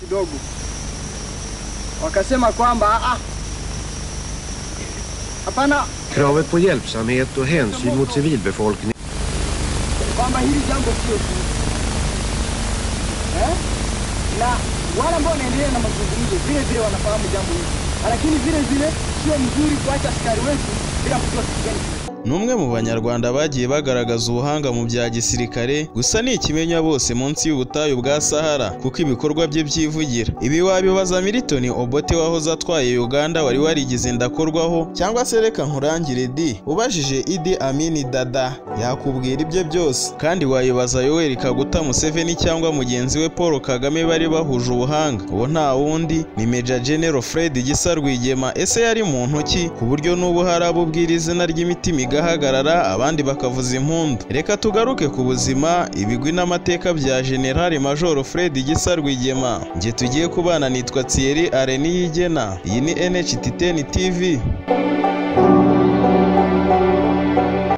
Kidogo wakasema kwamba hapana, Kravet på hjälpsamhet och hänsyn mot civilbefolkningen. Kwamba hili jambo sio na wale ambao wanaendelea na mazungumzo vile vile wanafahamu jambo hili, lakini vile vile sio mzuri kuacha askari wetu bila kujua kitu gani. Numwe mu banyarwanda bagiye bagaragaza ubuhanga mu bya gisirikare, gusa ni ikimenya bose munsi y'ubutayu bwa Sahara kuko ibikorwa bye byivugira. Ibi wabibaza Milton Obote wahoze atwaye Uganda wari warigize ndakorwaho, cyangwa se reka nkurangire di ubajije Idi Amin Dada yakubwira ibye byose. Kandi wayibaza Yoweri Kaguta Museveni cyangwa mugenzi we Paul Kagame bari bahuje ubuhanga. Uwo nta wundi ni Major General Fred Gisa Rwigema. Ese yari muntu ki ku buryo n'ubu hari abubwira izina ry'imitima igahagarara abandi bakavuza impundu? Reka tugaruke ku buzima, ibigwi n'amateka bya General Major Fred Gisa Rwigema. Nge tugiye kubana nitwa Thierry Areniyigena. Iyi ni NHT10 TV.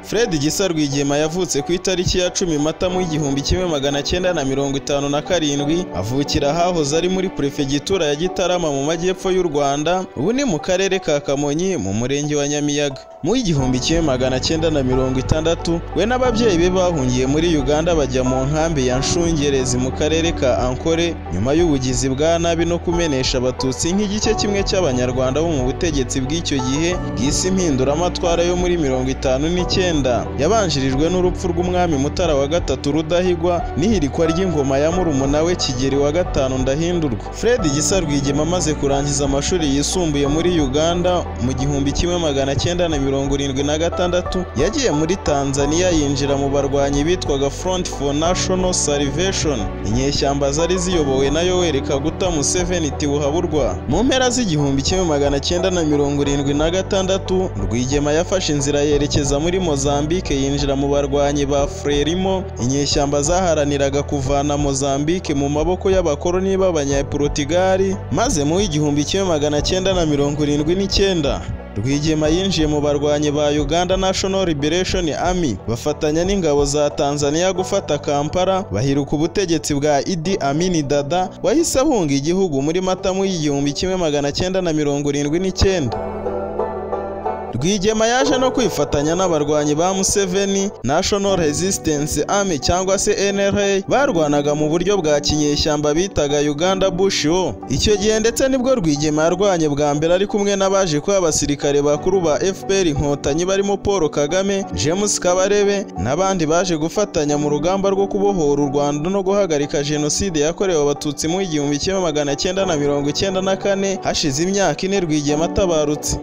Fred Gisa Rwigema yavutse ku itariki ya 10 Mata mu 1957, avukira ahahoze ari muri prefegitura ya Gitarama mu majyepfo y'u Rwanda, ubu ni mu karere ka Kamonyi mu murenge wa Nyamiyaga. Mu 1960 we n'ababyeyi be bahungiye muri Uganda bajya mu nkambi ya Nshungerezi mu karere ka Ankole nyuma y'ubugizi bwa nabi no kumenesha abatutsi nk'igice kimwe cy'abanyarwanda bo mu butegetsi bw'icyo gihe bw'isi impinduramatwara yo muri 59. Yabanjirijwe n'urupfu rw'umwami Mutara wa gatatu Rudahigwa n'ihirikwa ry'ingoma ya murumuna we Kigeli wa gatanu Ndahindurwa. Fred Gisa Rwigema amaze kurangiza amashuri yisumbuye muri Uganda mu 1976 yagiye muri Tanzania yinjira mu barwanyi bitwaga Front for National Salvation, inyeshyamba zari ziyobowe na Yoweri Kaguta Museveni Tibuhaburwa. Mu mpera z'1976 Rwigema yafashe inzira yerekeza muri Mozambique yinjira mu barwanyi ba Frelimo, inyeshyamba zaharaniraga kuvana Mozambique mu maboko y'abakoloni b'Abanyaportugali, maze mu 1979 Rwigema yinjiye mu barwanyi ba Uganda National Liberation Army bafatanya n'ingabo za Tanzania gufata Kampala, bahiruka ubutegetsi bwa Idi Amin Dada wahise ahunga igihugu muri Mata mu 1979. Rwigema yaje no kwifatanya n'abarwanyi ba Museveni National Resistance Army cyangwa se NRA barwanaga mu buryo bwa kinyeshyamba bitaga Uganda Bush War. Icyo gihe ndetse nibwo Rwigema yarwanye bwa mbere ari kumwe n'abaje kuba abasirikare bakuru ba FPR Inkotanyi barimo Paul Kagame, James Kabarebe n'abandi baje gufatanya mu rugamba rwo kubohora u Rwanda no guhagarika jenoside yakorewe abatutsi mu 1994. Hashize imyaka ine Rwigema atabarutse.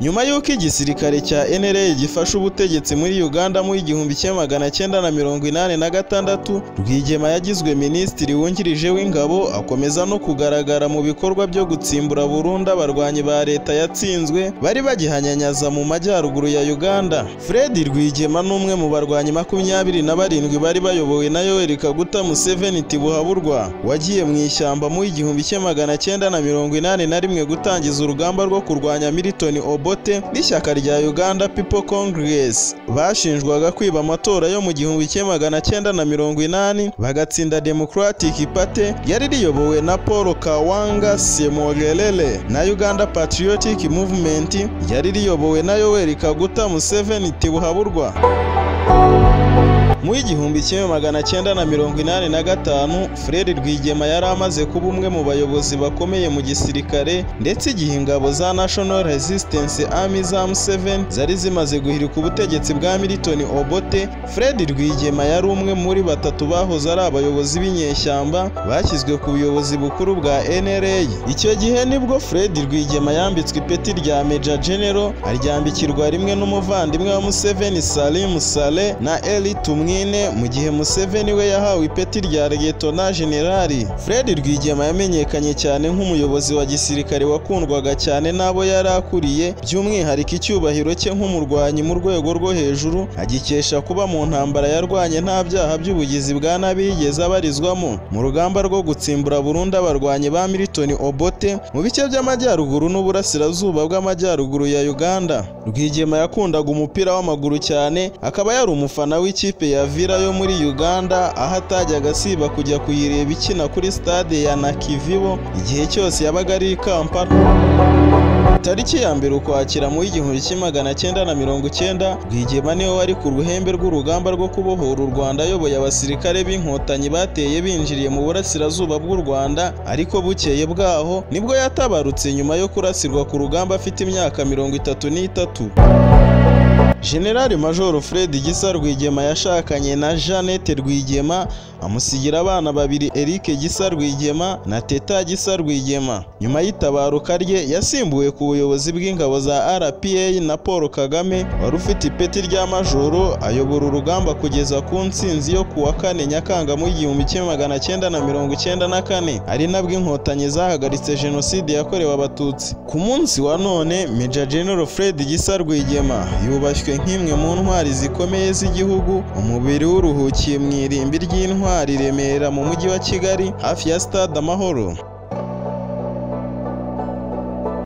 Nyuma y'uko igisirikare cya NRA gifashe ubutegetsi muri Uganda mu 1986, Rwigema yagizwe minisitiri wungirije w'ingabo, akomeza no kugaragara mu bikorwa byo gutsimbura burundu abarwanyi ba leta yatsinzwe bari bagihanyanyaza mu majyaruguru ya Uganda. Fred Rwigema ni umwe mu barwanyi 27 bari bayobowe na Yoweri Kaguta Museveni Tibuhaburwa, wagiye mu ishyamba mu 1981 gutangiza urugamba rwo kurwanya Milton Obote n'ishyaka rya Uganda People Congress. Bashinjwaga kwiba amatora yo mu 1980 bagatsinda Democratic Party yari riyobowe na Paul Kawanga Ssemogerere na Uganda Patriotic Movement yari riyobowe na Yoweri Kaguta Museveni Tibuhaburwa. Mu 1985 Fred Rwigema yari amaze kuba umwe mu bayobozi bakomeye mu gisirikare, ndetse igihe ingabo za National Resistance Army za Museveni zari zimaze guhirika ubutegetsi bwa Milton Obote, Fred Rwigema yari umwe muri batatu bahoze ari abayobozi b'inyeshyamba bashyizwe ku buyobozi bukuru bwa NRA. Icyo gihe nibwo Fred Rwigema yambitswe ipeti rya Major General, aryambikirwa rimwe n'umuvandimwe wa Museveni Salim Saleh na Eli Tumwine. 40, mu gihe Museveni we yahawe ipeti rya Liyetona Jenerali. Fred Rwigema yamenyekanye cyane nk'umuyobozi wa gisirikare wakundwaga cyane n'abo yari akuriye, by'umwihariko icyubahiro cye nk'umurwanyi mu rwego rwo hejuru agikesha kuba mu ntambara yarwanye nta byaha by'ubugizi bwa nabi yigeze abarizwamo. Mu rugamba rwo gutsimbura burundu abarwanyi ba Milton Obote mu bice by'amajyaruguru n'uburasirazuba bw'amajyaruguru ya Uganda. Rwigema yakundaga umupira w'amaguru cyane, akaba yari umufana w'ikipe ya Villa yo muri Uganda, aho atajyaga asiba kujya kuyireba ikina kuri stade ya Nakivubo igihe cyose yabaga ari i Kampala. Tariki ya 1 Ukwakira mu 1990, Rwigema niwe wari ku ruhembe rw'urugamba rwo kubohora u Rwanda ayoboye abasirikare b'inkotanyi bateye binjiriye mu burasirazuba bw'u Rwanda, ariko bukeye bwaho nibwo yatabarutse nyuma yo kurasirwa ku rugamba afite imyaka 33. General Major Fred Gisa Rwigema yashakanye na Jeannette Rwigema, amusigira abana babiri, Eric Gisa Rwigema na Teta Gisa Rwigema. Nyuma y'itabaruka rye yasimbuwe ku buyobozi bw'ingabo za RPA na Paul Kagame wari ufite ipeti rya majoro, ayobora urugamba kugeza ku ntsinzi yo kuwa 4 Nyakanga mu 1994, ari nabwo inkotanyi zahagaritse jenoside yakorewe Abatutsi. Ku munsi wa none Major General Fred Gisa Rwigema yubashywe nk'imwe mu ntwari zikomeye z'igihugu. Umubiri w'uruhukiye mu irimbi ry'intwari i Remera mu mujyi wa Kigali hafi ya Stade Amahoro.